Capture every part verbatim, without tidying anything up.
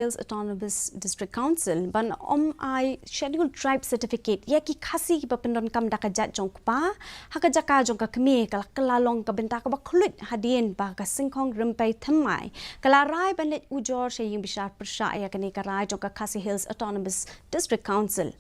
Hills Autonomous District Council ban ym ai Scheduled Tribe Certificate ïa ki Khasi kiba pyndonkam da ka jait jong u kpa ha ka jaka jong ka kmie ka la kylla long ka bynta kaba khluit hadien ba ka Syngkhong Rympei Thymmai ka la rai ban leit ujor sha ïing bishar pyrshah ïa kane ka rai jong ka Khasi Hills Autonomous District Council.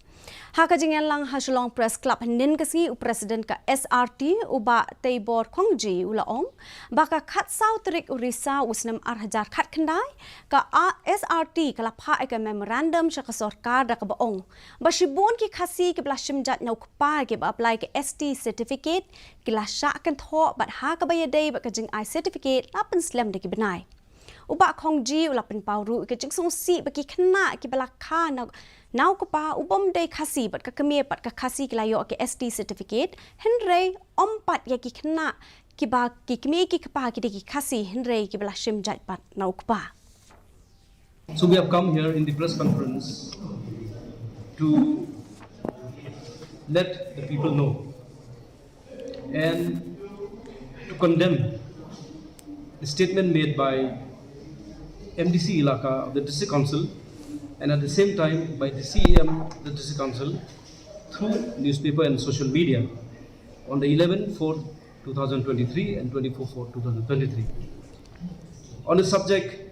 Ha ka jingïalang ha Shillong Press Club hynnin ka sngi, u President ka S R T, u Bah Teibor Khongji, u la ong ba ka khatsaw tarik u Risaw u snem ar hajar khatkhyndai, ka A-, S R T ka la phah ïa ka memorandum sha ka sorkar da kaba ong ba shibun ki Khasi kiba la shim jait na u kpa kiba apply ka S T certificate ki la shah kynthoh bad ha kaba ïadei bad ka jingai certificate la pynslem da ki bnai. U Bah Khongji u la pynpaw ruh ïa ka jingsngewsih ba ki khynnah kiba la kha na, na u kpa u bym dei Khasi bad ka kmie pat ka Khasi ki la ïoh ka S T certificate, hynrei ym pat ïa ki khynnah kiba ki kmie ki kpa ki dei ki Khasi hynrei kiba la shim jait pat na u kpa. So we have come here in the press conference to let the people know and to condemn the statement made by M D C Elaka of the District Council and at the same time by the C E M of the District Council through newspaper and social media on the eleven four two thousand twenty-three and twenty-four four two thousand twenty-three. On the subject,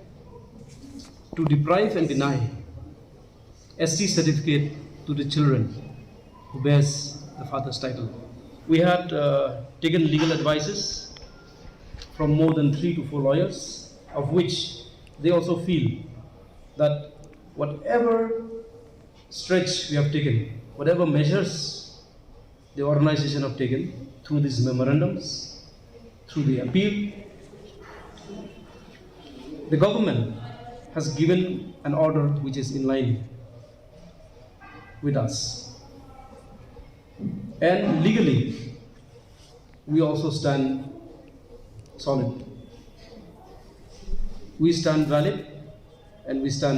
to deprive and deny S T certificate to the children who bears the father's title. We had uh, taken legal advices from more than three to four lawyers, of which they also feel that whatever stretch we have taken, whatever measures the organization have taken through these memorandums, through the appeal, the government has given an order which is in line with us. And legally, we also stand solid. We stand valid and we stand